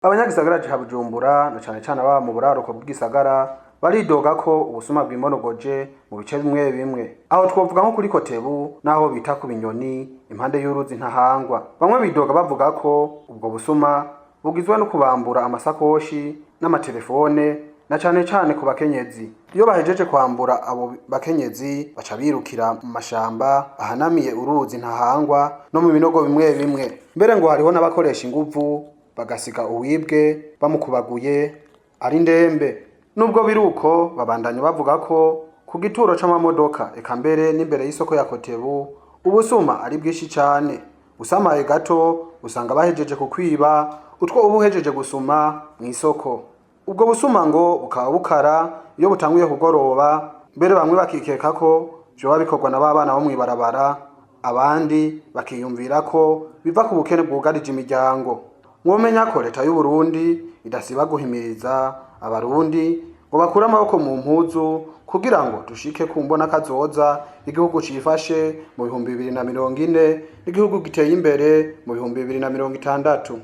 Abanyagisagara ca Bujumbura na cane cane ababa mu buraruko bw'igisagara baridoga ko ubusuma bwimonogoje mu bice bimwe bimwe. Aho twovuga nko kuri Kotebu n'aho bita ku Binyoni impande y'uruzi Ntahangwa. Bamwe bidoga bavuga ko ubwo busuma bugizwe no kubambura amasakoshi n'amatelefone na cane cane ku bakenyezi. Iyo bahejeje kwambura abo bakenyezi, baca birukira mu mashamba ahanamiye uruzi Ntahangwa no mu binogo bimwe bimwe. Mbere ngo hariho n'abakoresha inguvu, bagasiga uwibwe bamukubaguye ari ndembe. Nubwo biri uko, babandanya bavuga ko ku gituro c'amamodoka, eka mbere n'imbere y'isoko ya Kotebu, ubusuma ari bwinshi cane. Usamaye gato usanga bahejeje kukwiba utwo uba uhejeje gusuma mw'isoko. Ubwo busuma ngo bukaba bukara iyo butanguye kugoroba, mbere bamwe bakikeka ko vyoba bikorwa na ba bana bo mw'ibarabara, abandi bakiyumvira ko biva ku bukene bwugarije imiryango. Mwomenya ko leta y'u Burundi idasiba guhimiriza abarundi ngo bakure amaboko mu mpuzu kugira ngo dushike ku mbona kazoza igihugu cifashe mu 2040 n'igihugu giteye imbere mu 2060.